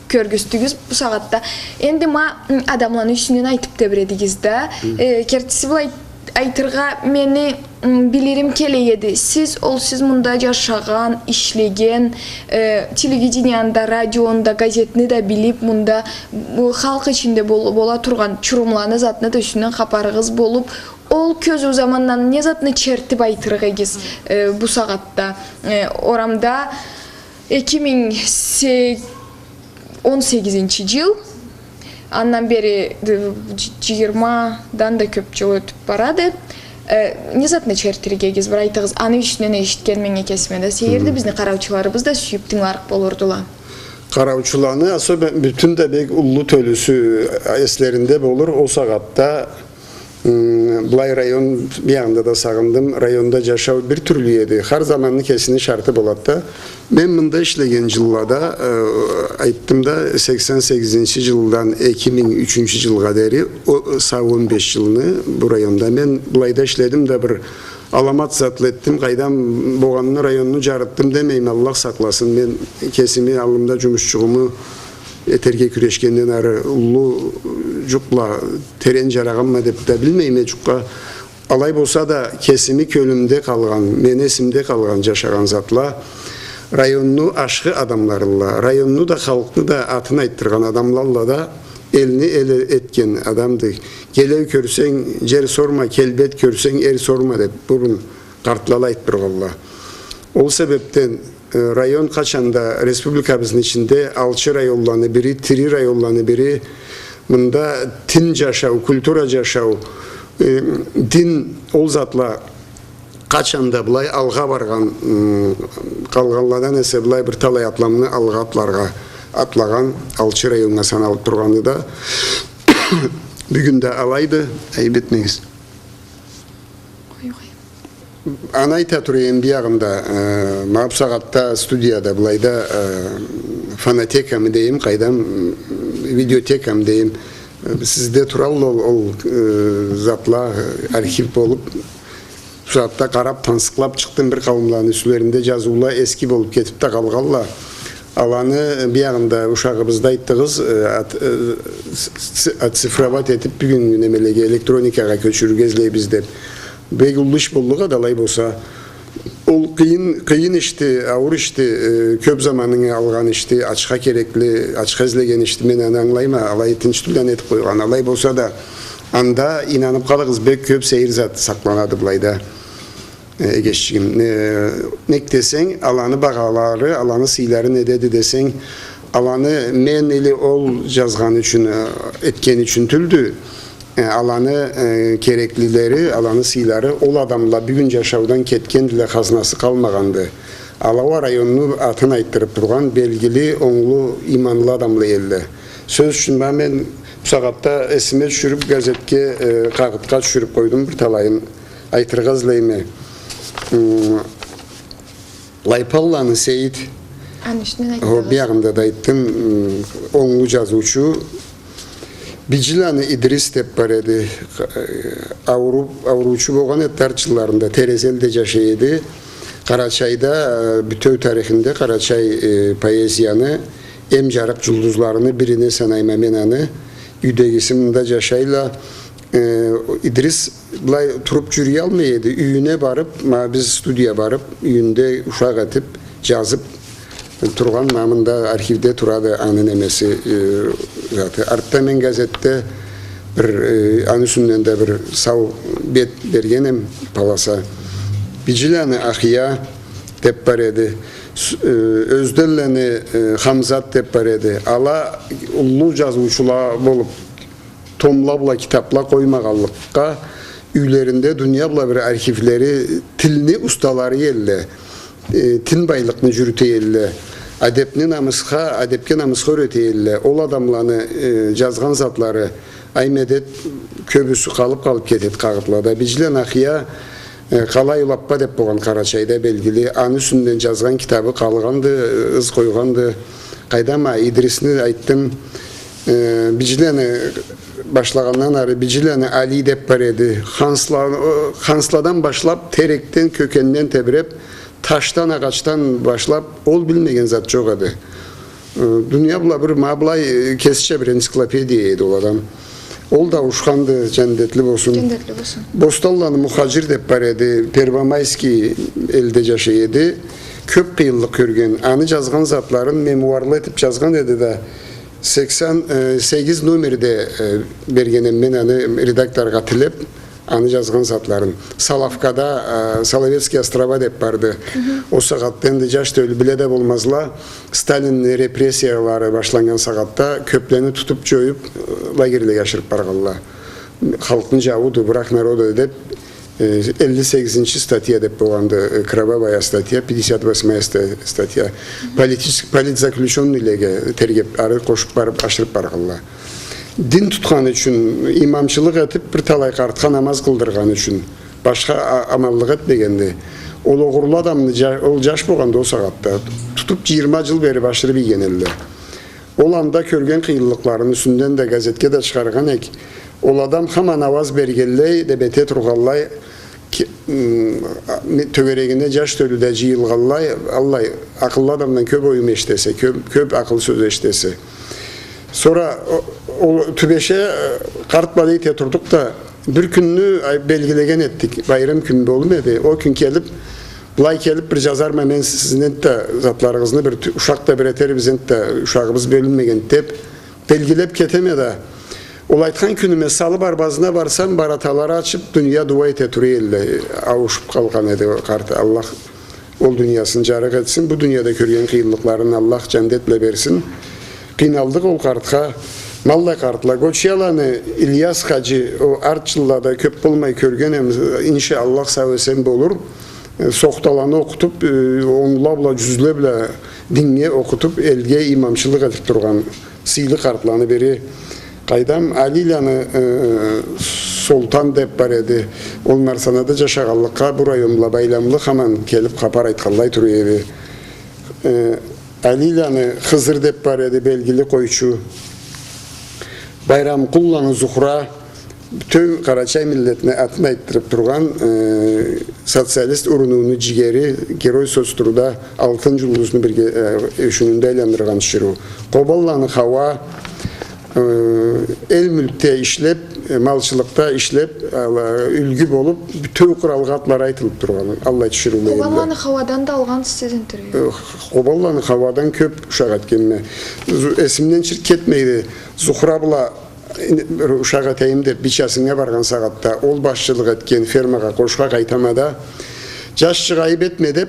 кёргюзтдюгюз бусагъатда. Энди ма, м, адамланы юсюнден айтыб тебредигиз да. Хы. Э, кертиси былай айтыргъа, мени, м, билирим келе эди. Сиз, ол сиз мында джашагъан, ишлеген, э, телевиденияны да, радиону да, газетни да билиб, мында, бу, халкъ ичинде бол-, бола тургъан чурумланы, затны да юсюнден хапарыгъыз болуб, ол кёзюу замандан не затны чертиб айтырыкъ эдигиз, э, бусагъатда, э, орамда эки минг се-, он сегизинчи джыл, андан бери, э, дж-, джыйырмадан да кёб джыл ётюб барады. Э, не затны чертирик эдигиз, бир айтыгъыз, аны юсюнден эшитген меннге кесиме да сейирди, бизни къараучуларыбыз да сюйюб тынгыларыкъ болурдула. Къараучуланы, особенно, бютюн да бек уллу тёлюсю, э, эслеринде болур, ол сагъатда М, былай район, бир джанында да сагъындым, районда джашау бир тюрлю эди. Хар заманны кесини шарты болады да. Мен мында ишлеген джыллада, э, айтдым да, сексен сегизинчи джылдан эки минг ючюнчю джылгъа дери, о, сау он беш джылны бу районда мен былайда ишледим да, бир аламат затла этдим, къайдам, болгъанны, районну джарытдым демейме, Аллах сакъласын, мен кесими аллымда джумушчугъуму этерге кюрешгенден ары уллу джукъла терен джарагъанма деб да билмейме джукъгъа. Алай болса да, кесими кёлюмде къалгъан, мени эсимде къалгъан джашагъан затла, районну ашхы адамларылла, районну да, халкъны да атын айтдыргъан адамлалла да, элни эл этген адамды. Гелеу кёрсенг, джер сорма, келбет кёрсенг, эр сорма деб, бурун къартлала айтдыргъанла. Ол себебден Э, район къачан да республикабызны ичинде алчы районланы бири, тири районланы бири. Мында дин джашау, культура джашау, э, дин, ол затла къачан да былай алгъа баргъан, м, къалгъанладан эсе былай бир талай атламны алгъа атларгъа, атлагъан алчы районнга саналыб тургъанды да. Бюгюн да алайды, айыб этмегиз. Къой, къой. Аны айта турайым, биягъында, э, ма бусагъатда студияда, былайда, э, фонотекамы дейим, къайдам, м, видеотекамы дейим, э, сизде туралла ол, ол, э, затла, э, архив болуб, сагъатда къарап, тансыкълап чыкъдым, бир къауумланы юслеринде джазыула эски болуп кетип да къалгъанла. Аланы биягъында ушагъыбызда айтдыгъыз, э, от-, э, с-, с-, оцифровать этип, бюгюн немелеге, электроникагъа кёчюрюрге излейбиз деп. Бек уллу иш боллукъ эди, алай болса. Ол къыйын, къыйын ишди, ауур ишди, э, кёп заманынгы алгъан ишди, ачха керекли, ачха излеген ишди, мен аны ангылайма, алай тынч тилден этип къойгъан. Алай болса да, анда, ийнанып къалыгъыз, бек кёп сейир зат сакъланады былайда. Э, эгеччигим, э, нек десенг, аланы багъалары, аланы сыйлары недеди десенг, аланы мен или ол джазгъаны ючюн, э, этгени ючюн тюлдю. Э, аланы, э, кереклилери, аланы сыйлары, ол адамла бюгюн джашаудан кетгендиле, хазнасы къалмагъанды. Ала уа районну атын айтдырып тургъан белгили, онглу, иманлы адамла элле. Сёз ючюн, ма мен бу сагъатда эсиме тюшюрюп, газетге, э, къагъытха тюшюрюп къойдум бир талайын. Айтыргъа излейме. М, Лайпалланы Сейит. Аны юсюнден айтдыгъыз. Биягъында да айтдым, м, онглу джазыучу. Биджиланы Идрис деп бар эди. Э, ауруп, ауруучу болгъан эди тарт джылларында, Терезелиде джашай эди. Къарачайда, э, бютеу тарихинде къарачай, э, поэзияны эм джарыкъ джулдузларыны бирине санайма мен аны. Юйдегиси мында джашайла. Э, Идрис былай туруп джюрюялмай эди. Юйюне барып, ма биз студия барып, юйюнде ушакъ этип, джазып тургъан, ма мында архивде турады аны немеси, э, заты. Артда мен газетде бир, э, аны юсюнден да бир сау бет бергенем, полоса. Биджиланы Ахия деп бар эди. С-, э, Ёзденланы, э, Хамзат деп бар эди. Ала уллу джазыучула болуп, томла бла китапла къоймагъанлыкъгъа, юйлеринде дуния бла бир архивлери, тилни усталары элле, э, тин байлыкъны джюрюте элле, адепни намысха, адепге, намысха юрете элле. Ол адамланы, э, джазгъан затлары, ай медет, кёбюсю къалып, къалып кетеди къагъытлада. Биджиланы Ахия, э, Къалай улаппа деп болгъан Къарачайда белгили, аны юсюнден джазгъан китабы къалгъанды, ыз къойгъанды. Къайдам, а, Идрисни айтдым, э, Биджиланы башлагъандан ары, Биджиланы Али деп бар эди. Хансла-, э, Хансладан башлап, терекден, кёкенден тебиреп, ташдан, агъачдан башлап, ол билмеген зат джокъ эди. Э, дуния бла бир, ма былай, э, кесича бир энциклопедия эди ол адам. Ол да ауушханды, джандетли болсун. Джандетли болсун. Бостанланы Мухаджир деп бар эди, Первомайский элде джашай эди. Кёп къыйынлыкъ кёрген, аны джазгъан затларын мемуарлы этип джазгъан эди да, сексен, э, сегиз номерде, э, бергенем мен аны редакторгъа тилеп, аны джазгъан затларын. Соловкада, э, Соловецкие острова деп барды. Ол сагъатда энди джаш тёлю биле да болмазла. Сталинни репрессиялары башланнган сагъатда кёплени тутуп, джоюп, э, лагерьлеге ашырып баргъанла. Халкъны джаууду, враг народа деп, э, элли сегизинчи статья деп болгъанды, э, кровавая статья, пятьдесят восьмая ста-, статья. Политическ-, политзаключённыйлеге тергеп, ары къошуп барып, ашырып баргъанла. Дин тутхан ючюн, имамчылыкъ этип, бир талай къартха намаз къылдыргъан ючюн. Башха а-, аманлыкъ этмегенди. Ол огъурлу адамны джа-, ол джаш болгъанды ол сагъатда. Тутуп, джыйырма джыл бери ашырып ийген элле. Ол анда кёрген къыйынлыкъларыны юсюнден да газетге да чыгъаргъан эк. Ол адам хаман ауаз бергенлей, дебете тургъанлай, ке-, м, а, не-, тёгерегине джаш тёлю да джыйылгъанлай, аллай, акъыллы адамдан кёп оюм эшитесе, кёп, кёп акъыл сёз эшитесе. Сора о-, ол Тюбеше, э, къарт бла да эте турдукъ да, бир кюнню, ай, белгилеген этдик. Байрам кюн болуп эди. Ол кюн келип, былай келип, бир джазарма мен сизни энтда затларыгъызны, бир тю-, ушакъ да бир этербиз энтда, ушагъыбыз бёлюнмеген деп, белгилеп кетеме да. Ол айтхан кюнюме салып арбазына барсам, бараталары ачып, дуния дуа эте тура элле, ауушуп къалгъан эди ол къарт. Аллах ол дуниясын джарыкъ этсин, бу дунияда кёрген къыйынлыкъларын Аллах джандет бла берсин. Къыйналдыкъ ол къартха. Ма аллай къартла. Гочияланы Ильяс хаджи, ол арт джыллада кёп болмай кёргенем, иншаллах, сау-эсен болур. Э, сохталаны окъутуп, э, онла бла, джюзле бла динге окъутуп, элге имамчылыкъ этип тургъан сыйлы къартланы бири. Къайдам, Алийланы, э, Солтан деп бар эди. Ол Нарсанада джашагъанлыкъгъа, бу район бла байламлы, хаман келип хапар айтханлай тура эди. Э, Алийланы Хызыр деп бар эди, белгили къойчу. Байрамкъулланы Зухра, Бютеу къарачай миллетни атын айтдырыб тургъан, э, социалист урунууну джигери, Герой Соцтруда алтын джулдузну бирге, э, ёшюнюнде айландыргъан тиширыу. Къобанланы Хауа, э, эл мюлкде ишлеб, э, малчылыкъда ишлеб, ала, юлгю болуб, бютеу къралгъа атлары айтылыб тургъан аллай тиширыула эдиле. Къобанланы Хауадан да алгъансыз сиз интервью? Э, Къобанланы Хауадан кёб ушакъ этгенме. Зу-, эсимден чырт кетмейди. Зухра бла ин-, бир ушакъ этейим деб, бичасынга баргъан сагъатда, ол башчылыкъ этген фермагъа къошха къайтама да, джашчыкъ, айыб этме деб,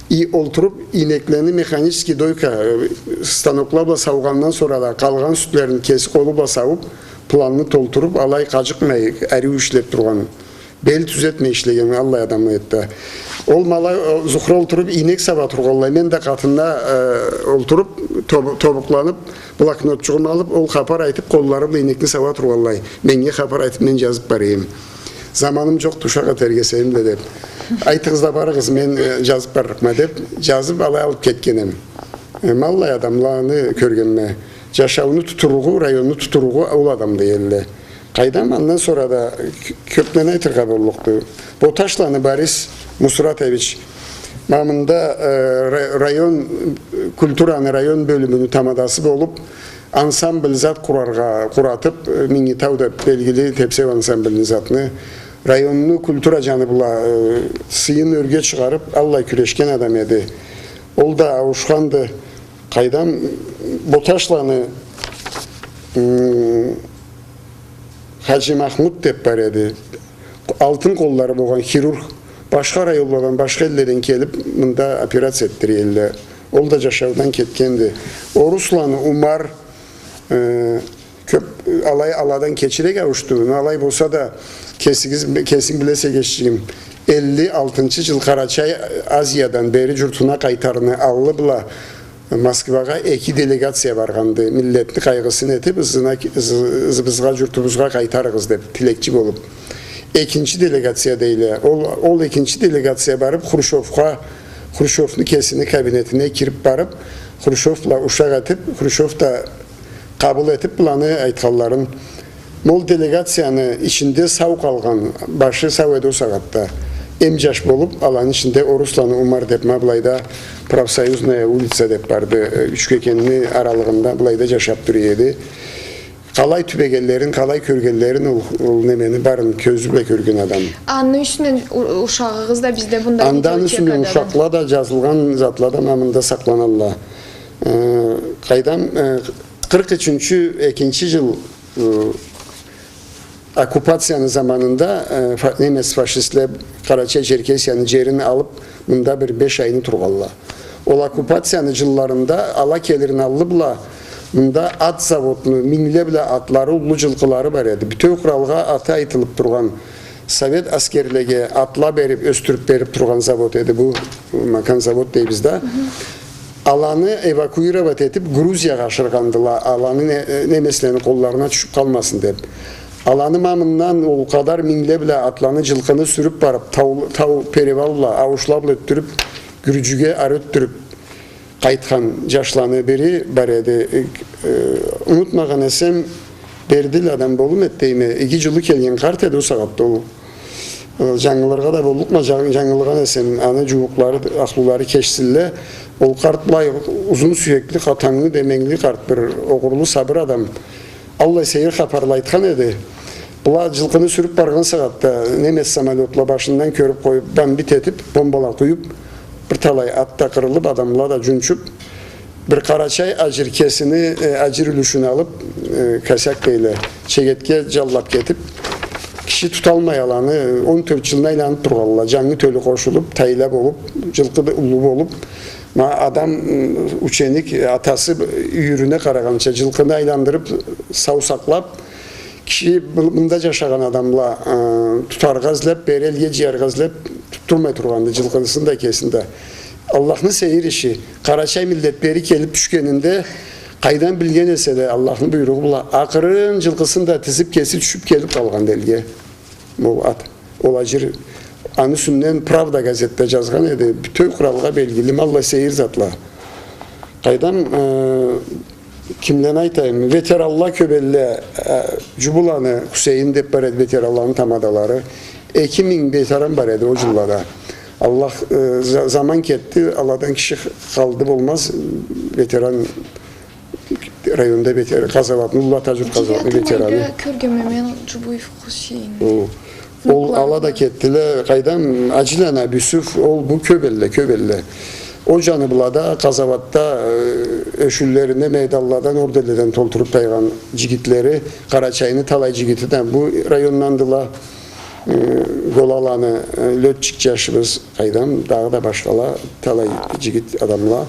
и, олтуруб, ийнеклени механический дойка, э, станокла бла саугъандан сора да къалгъан сюдлерин кеси къолу бла саууб, планны толтуруб, алай къаджыкъмай, ариу ишлеб тургъан. Бел тюзетмей ишлеген аллай адамла эди да. Ол ма алай, о, Зухра олтуруб, ийнек саба тургъанлай, мен да къатында, э, олтуруб, тобу-, тобукъланыб, блокнотчугъуму алыб, ол хапар айтыб, къоллары бла ийнекни саба тургъанлай. Меннге хапар айтыб, мен джазыб бара эдим. Заманым джокъду ушакъ этерге сени бла деб. Айтыгъыз да барыгъыз, мен, э, джазыб барлыкъма деб, джазыб, алай алыб кетгенем. Э, ма аллай адамланы кёргенме. Джашауну тутуругъу, районну тутуругъу ол адамда эдиле. Къайдам, андан сора да кё-, кёбден айтыргъа боллукъду. Боташланы Борис Мусратович, ма мында, э, ра-, район, э, культураны район бёлюмюню тамадасы болуб, ансамбль зат къураргъа, къуратыб, э, Минги Тау деб белгили тепсеу ансамбльни затны, районну культура джаны бла, э, сыйын ёрге чыгъарыб, аллай кюрешген адам эди. Ол да ауушханды. Къайдам, Боташланы, м, Хаджи Махмуд деб бар эди. Алтын къоллары болгъан хирург. Башха районладан, башха элледен келиб, мында операция этдире эдиле. Ол да джашаудан кетгенди. Орусланы Умар, э, кёб, алай, аладан кечирек ауушду. Но алай болса да, кесигиз, кесинг билесе, эгечигим, элли алтынчы джыл Къарачай Азиядан бери джуртуна къайтарыны аллы бла Москвагъа эки делегация баргъанды. Миллетни къайгъысын этиб, ызына, ызы-, ызыбызгъа, джуртубузгъа къайтарыгъыз деб, тилекчи болуб. Экинчи делегация дейле. Ол, ол экинчи делегация барыб, Хрущёвха, Хрущёвну кесини кабинетине кириб барыб, Хрущёв бла ушакъ этиб, Хрущёв да къабыл этиб быланы айтханларын. Ол делегацияны ичинде сау къалгъан, башы сау эди ол сагъатда, эм джаш болуб, аланы ичинде Орусланы Умар деб, ма былайда Профсоюзная улица деб барды, э, Ючкекенни аралыгъында былайда джашаб тура эди. Къалай тюбегенлерин, къалай кёргенлерин ол, ол немени барын кёзю бла кёрген адам. Аны юсюнден у-, ушагъыгъыз да бизде мында видеотекада. Анда аны юсюнден ушакъла да, джазылгъан затла да ма мында сакъланалла. Э, къайдам, э, къыркъ ючюнчю, экинчи джыл, э, оккупацияны заманында, э, фа-, немец фашистле Къарачай-Черкесияны джерин алыб, мында бир беш айны тургъалла. Ол оккупацияны джылларында ала келирин аллы бла мында ат заводну, мингле бла атлары, уллу джылкъылары бар эди. Бютеу къралгъа аты айтылыб тургъан, совет аскерлеге атла бериб, ёсдюрюб бериб тургъан завод эди бу, конзавод дейбиз да. Аланы эвакуировать этиб, Грузиягъа ашыргъандыла, аланы не-, немецлени къолларына тюшюб къалмасын деб. Аланы ма мындан ол къадар мингле бла атланы, джылкъыны сюрюб барыб, тау, тау перевалла, ауушла бла ётдюрюб, Гюрджюге ары ётдюрюб къайтхан джашланы бири бар эди. Э, э, унутмагъан эсем, Бердил адам болур эди дейме. Иги джылы келген къарт эди ол сагъатда ол. Э, джангылыргъа да боллукъма, джан-, джангылгъан эсем, аны джууукълары, ахлулары кечсинле. Ол къарт былай узун сюекли, къатангы, деменгили къарт, бир огъурлу, сабыр адам. Аллай сейир хапарла айтхан эди. Была джылкъыны сюрюб баргъан сагъатда немец самолётла башындан кёрюб къоюб, бомбить этиб, бомбала къуюб, бир талай ат да къырылыб, адамла да джунчуб, бир къарачай аджир кесини, э, аджир юлюшюн алыб, э, косяк дейле, чегетге джанлаб кетиб, киши туталмай аланы, он тёрт джылны айланыб тургъалла, джангы тёлю къошулуб, тайла болуб, джылкъы да уллу болуб, ма адам, м, ученик, атасы юйюрюне къарагъанча, джылкъыны айландырыб, сау сакълаб, киши бу-, мында джашагъан адамла, э, тутаргъа излеб, бери элге джыяргъа излеб, тутдурмай тургъанды джылкъысын да, кесин да. Аллахны сейир иши, къарачай миллет бери келиб тюшгенинде, къайдан билген эсе да, Аллахны буйругъу бла, акъырын джылкъысын да тизиб, кеси тюшюб келиб къалгъанды элге. Ол ат, ол аджир, аны юсюнден «Правда» газетде джазгъан эди, бютеу къралгъа белгили, ма аллай сейир затла. Къайдам, э, Кимлени айтайым? Ветеранла кёб элле, э, Джубуланы Хусейин деб бар эди, ветеранланы тамадалары. Эки минг ветеран бар эди ол джыллада. Аллах, э, за-, заман кетди, аладан киши къалды болмаз, ветеран, районда ветер-, къазауатны, Уллу Ата джурт къазауатны ветераны. Кёргенме мен Джубуев Хусейинни. Ол, ала да кетдиле, къайдам, Ажиланы Абюсюф, ол бу кёб элле, кёб элле. Ол джаны бла да къазауатда, э, ёшюнлерине медалладан, орденледен толтуруб тайгъан джигитлери, Къарачайны талай джигити да бу райондандыла. Э, Голаланы, э, лётчик джашыбыз, къайдам, дагъыда башхала, талай джигит адамла.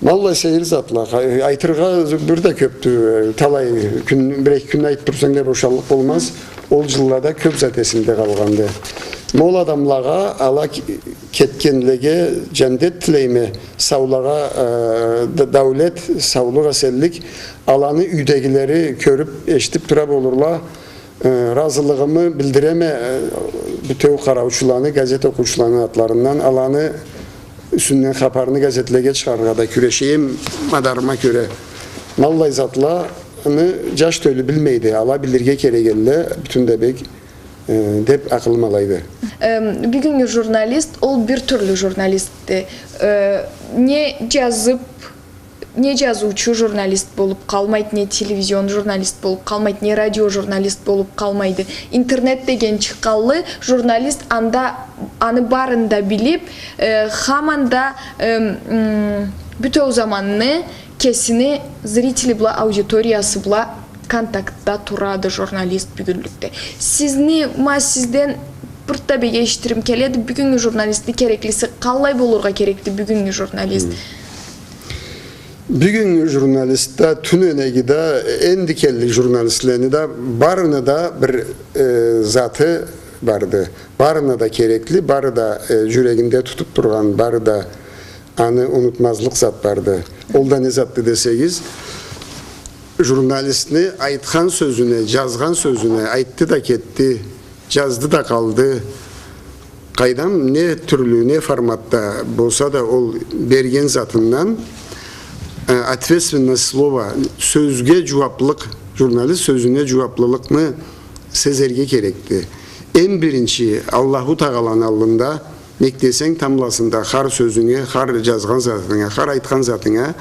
Ма аллай сейир затла, къа-, айтыргъа бир да кёбдю, э, талай кюн, бир-эки кюн айтыб турсанг да бошаллыкъ болмаз, ол джыллада кёб зат эсимде къалгъанды. Ма ол адамлагъа, ала ке-, кетгенлеге джандет тилейме, саулагъа, э, д-, даулет, саулукъ, эсенлик, аланы юйдегилери кёрюб, эшитиб тура болурла, Э, разылыгъымы билдиреме, э, бютеу къараучуланы, газет окъуучуланы атларындан, аланы юсюнден хапарны газетлеге чыгъарыргъа да кюрешейим, мадарыма кёре. Ма аллай затланы джаш тёлю билмейди, ала билирге керек элле, бютюн да бек, э, деб акъылым алайды. Эм, бюгюннгю журналист, ол бир тюрлю журналистди. Э, не джазыб, Не джазыучу журналист болуб къалмайды, не телевизион журналист болуб къалмайды, не радио журналист болуб къалмайды. Интернет деген чыкъгъанлы, журналист анда аны барын да билиб, э, хаманда, э, м, бютеу заманны кесини зрители бла, аудиториясы бла контактда турады журналист бюгюнлюкде. Сизни, ма сизден бир да бек эшитирим келеди, бюгюннгю журналистни кереклиси къаллай болургъа керекди, бюгюннгю журналист? Хы. Бюгюннгю журналистда, тюненеги да, энди келлик журналистлени да, барыны да бир, э, заты барды. Барына да керекли, бары да, э, джюрегинде тутуб тургъан, бары да аны унутмазлыкъ зат барды. Ол да не затды десегиз, журналистни айтхан сёзюне, джазгъан сёзюне, айтды да кетди, джазды да къалды. Къайдам, не тюрлю, не форматда болса да ол берген затындан, э, ответственность слова, сёзге джууаблыкъ, журналист сёзюне джууаблылыкъны сезерге керекди. Эм биринчи Аллаху Тагъаланы аллында, нек десенг, тамбласында хар сёзюнге, хар джазгъан затынга, хар айтхан затынга,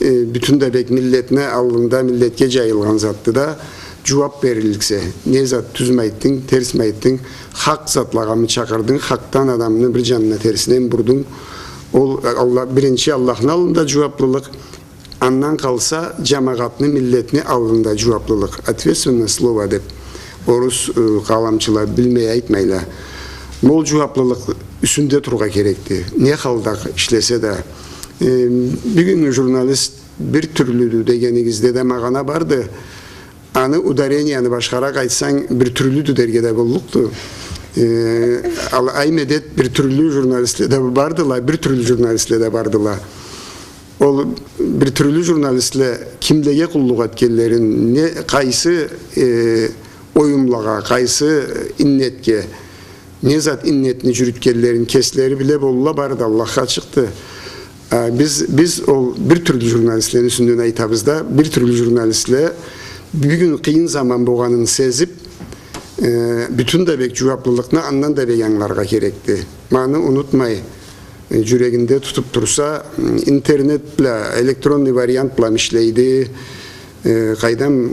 э, бютюн да бек миллетни аллында, миллетге джайылгъан затды да, джууаб берилликсе, не зат тюзмю айтдынг, терсми айтдынг, хакъ затлагъамы чакъырдынг, хакъдан адамны бир джанына терсинеми бурдунг, ол, э, Аллах, биринчи Аллахны аллында джууаблылыкъ, андан къалса, джамагъатны, миллетни аллында джууаблылыкъ, ответственное слово деб, орус, э, къаламчыла билмей айтмайла. Ма ол джууаблылыкъ юсюнде тургъа керекди. Не халда ишлесе да, Э, бюгюннгю журналист бир тюрлюдю дегенигизде да магъана барды. Аны ударенияны башхаракъ айтсанг, бир тюрлюдю дерге да боллукъду. Э, ал, ай медет, бир тюрлю журналистле да бардыла, бир тюрлю журналистле да бардыла. Ол бир тюрлю журналистле кимлеге къуллукъ этгенлерин, не, къайсы, э, оюмлагъа, къайсы иннетге, не зат иннетни джюрютгенлерин кеслери биле болурла, бары да Аллахха ачыкъды. А, биз, биз ол бир тюрлю журналистлени юсюнден айтабыз да, бир тюрлю журналистле бюгюн къыйын заман болгъанын сезиб, э, бютюн да бек джууаблылыкъны андан да бек ангыларгъа керекди. Ма аны унутмай, э, джюрегинде тутуб турса, м, интернет бла, электронный вариант бла ишлейди, Э, къайдам,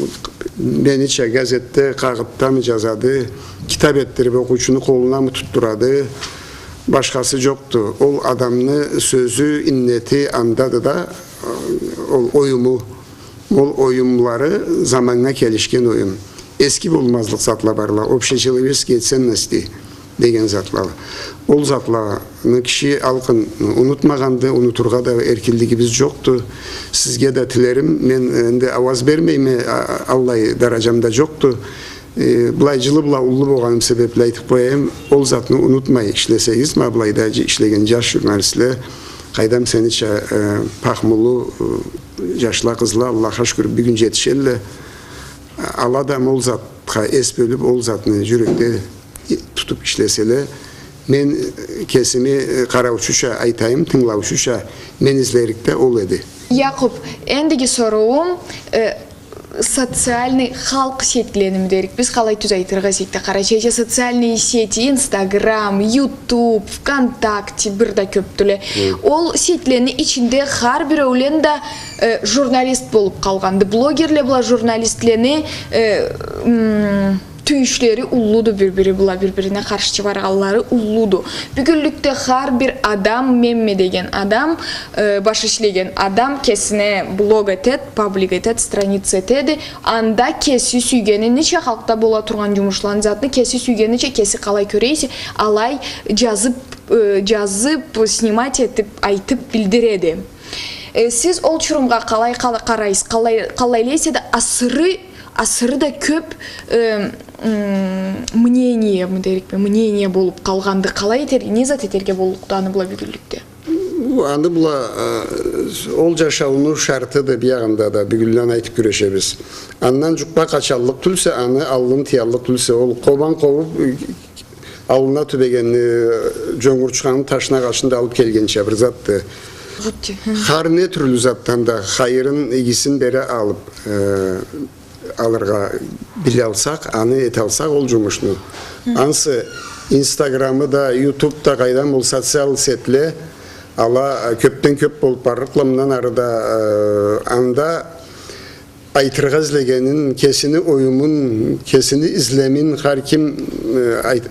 менича газетде, къагъытдамы джазады, китаб этдириб окъуучуну къолунамы тутдурады, башхасы джокъду. Ол адамны сёзю, иннети андады да, э, ол оюму, ол оюмлары заманнга келишген оюм. Эски болмазлыкъ затла барла, общечеловеческие ценности деген затла. Ол затланы киши алкъын унутмагъанды, унутургъа да эркинлигибиз джокъду. Сизге да тилерим, мен энди ауаз бермейме, а, аллай дараджам да джокъду. Э, былай джылы бла уллу болгъаным себебли айтыб къояйым, ол затны унутмай ишлесегиз, ма былайда дж-, ишлеген джаш журналистле, къайдам, сенича, э, пахмулу, э, джашла, къызла, Аллахха шукур, бюгюн джетишелле. Ала да ол затха эс бёлюб, ол затны джюрекде тутуб ишлеселе, Мен, э, кесими, э, къараучуча айтайым, тынгылаучуча, мен излерик да ол эди. Якъуб, эндиги соруум, э, социальный халкъ сетьлени дерик биз, къалай тюз айтыргъа эсек да, къарачайча социальные сети, Инстаграм, Ютуб, ВКонтакте, бир да кёбдюле. Хы. Ол сетьлени ичинде хар биреулен да, э, журналист болуб къалгъанды. Блогерле бла журналистлени, э, м, тюйюшлери уллуду бир-бири бла, бир-бирине къаршчы баргъанлары уллуду. Бюгюнлюкде хар бир адам, менме деген адам, э, баш ишлеген адам кесине блог этед, паблик этед, страница этеди. Анда кеси сюйгенинича, халкъда бола тургъан жумушланы, затны кеси сюйгенича, кеси къалай кёре эсе, алай жазыб, э, жазыб, снимать этиб, айтыб билдиреди. Э, сиз ол чурумгъа къалай къала-, къарайсыз, къалай, къалайла эсе да асыры, асыры да кёб, э, м, мнениеми дерикме, мнение болуб къалгъанды, къалай этерге, не зат этерге боллукъду аны бла бюгюнлюкде? Бу аны бла, э, ол жашауну шартыды, биягъында да, бюгюнден айтыб кюрешебиз. Андан жукъгъа къачаллыкъ тюлсе, аны аллын тыяллыкъ тюлсе, ол къобан къобуб, э, аллына тюбегенни, э, жонгурчханы, ташны, агъачны да алыб келгенча бир затды. Хы. Хар не тюрлю затдан да хайырын, игисин бере алыб, э, алыргъа билалсакъ, аны эталсакъ ол жумушну. Хы. Ансы Инстаграмы да, Ютуб да, къайдам, ол социал сетле, ала, э, кёбден кёб болуб барлыкъла мындан ары да, э, анда айтыргъа излегенин, кесини оюмун, кесини излемин хар ким, э, айт-,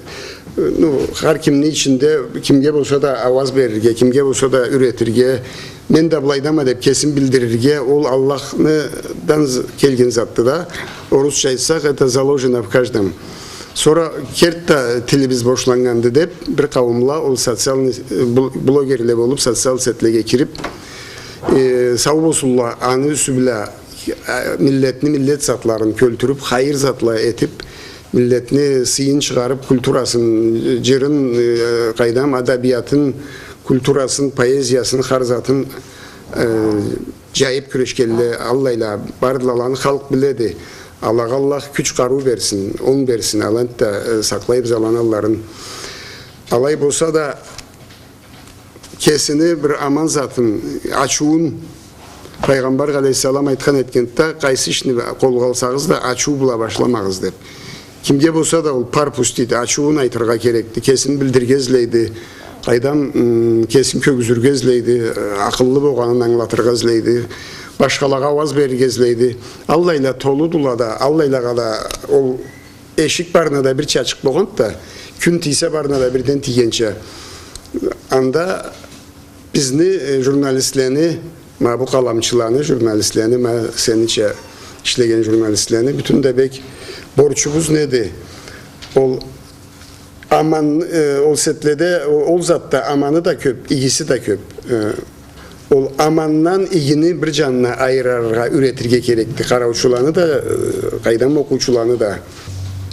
э, ну, хар кимни ичинде кимге болса да ауаз берирге, кимге болса да юретирге, мен да былайдама деб кесин билдирирге, ол Аллахдан з-, келген затды да. Орусча айтсакъ, это заложено в каждом. Сора керти да тилибиз бошланнганды деб, бир къауумла ол социальный, э, бл-, блогерле болуб, социал сетлеге кириб, э, сау болсунла, аны юсю бла, э, миллетни, миллет затларын кёлтюрюб, хайыр затла этиб, миллетни сыйын чыгъарыб, культурасын, жырын, э, къайдам, адабиятын, культурасын, поэзиясын, хар затын, э, жайыб кюрешгенле аллайла бардыла, аланы халкъ биледи. Алагъа Аллах кюч-къарыу берсин, онг берсин, аланы да, э, сакълайбыз аланы алларын. Алай болса да, кесини бир аман затын, ачыуун, Пайгъамбар алейхиссалам айтхан этгенди да, къайсы ишни къолгъа алсагъыз да, ачыу бла башламагъыз, деб. Кимге болса да ол парпус дейди, ачыуун айтыргъа керекди, кесин билдирирге излейди, къайдам, м, кесин кёргюзюрге излейди, э, акъыллы болгъанын ангылатыргъа излейди, башхалагъа ауаз берирге излейди. Аллайла толудула да, аллайлагъа да ол эшик барына да бир чачыкъ болгъанды да, кюн тийсе барына да бирден тийгенча. Анда бизни, э, журналистлени, ма бу къаламчыланы, журналистлени, ма сенича ишлеген журналистлени, бютюн да бек борчубуз неди? Ол аман, э, ол сетледе, о-, ол затда аманы да кёб, игиси да кёб. Э, ол амандан игини бир жанына айырыргъа юретирге керекди къараучуланы да, э, къайдам, окъуучуланы да.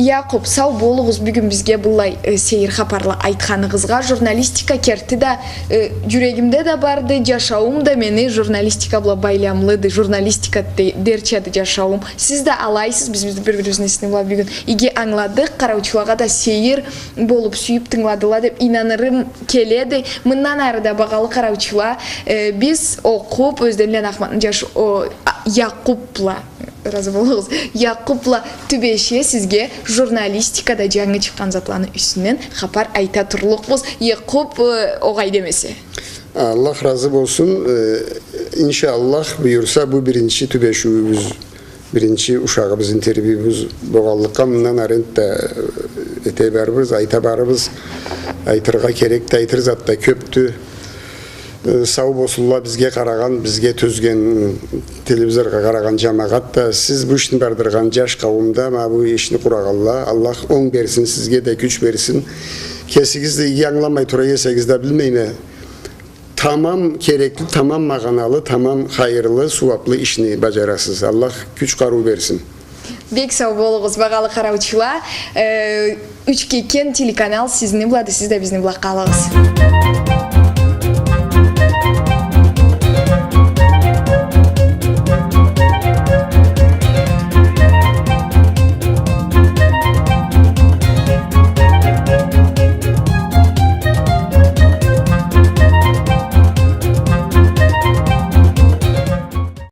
Якъуб, сау болугъуз, бюгюн бизге быллай, э, сейир хапарла айтханыгъызгъа. Журналистика керти да, э, жюрегимде да барды, жашауум да мени журналистика бла байламлыды, журналистика де-, дерчады жашауум. Сиз да алайсыз, биз, биз бир-бирибизни исни бла бюгюн иги ангыладыкъ, къараучулагъа да сейир болуб, сюйюб тынгыладыла деб ийнанырым келеди. Мындан ары да, багъалы къараучула, э, биз окъуб, Ёзденланы Ахматны жаш-, о, а, Якъуб бла, разы болугъуз, Якъуб бла тюбеше сизге журналистикада жангы чыкъгъан затланы юсюнден хапар айта турлукъбуз. Якъуб, э, огъай демесе. Аллах разы болсун. Э, иншаллах, буюрса, бу биринчи тюбешиуюбюз, биринчи ушагъыбыз, интервьюбуз болгъанлыкъгъа, мындан ары энтда, э, эте барырбыз, айта барырбыз. Айтыргъа керек да, айтыр зат да кёбдю. Э, сау болсунла бизге къарагъан, бизге тюзген, телевизоргъа къарагъан жамагъат да, сиз бу ишни бардыргъан жаш къауум да, ма бу ишни къурагъанла. Аллах онг берсин, сизге да кюч берсин. Кесигиз да иги ангыламай тура эсегиз да, билмейме, тамам керекли, тамам магъаналы, тамам хайырлы, сууаблы ишни бажарасыз. Аллах кюч-къарыу берсин. Бек сау болугъуз, багъалы къараучула. Э, Учкекен телеканал сизни блады, сиз да бизни бла къалыгъыз.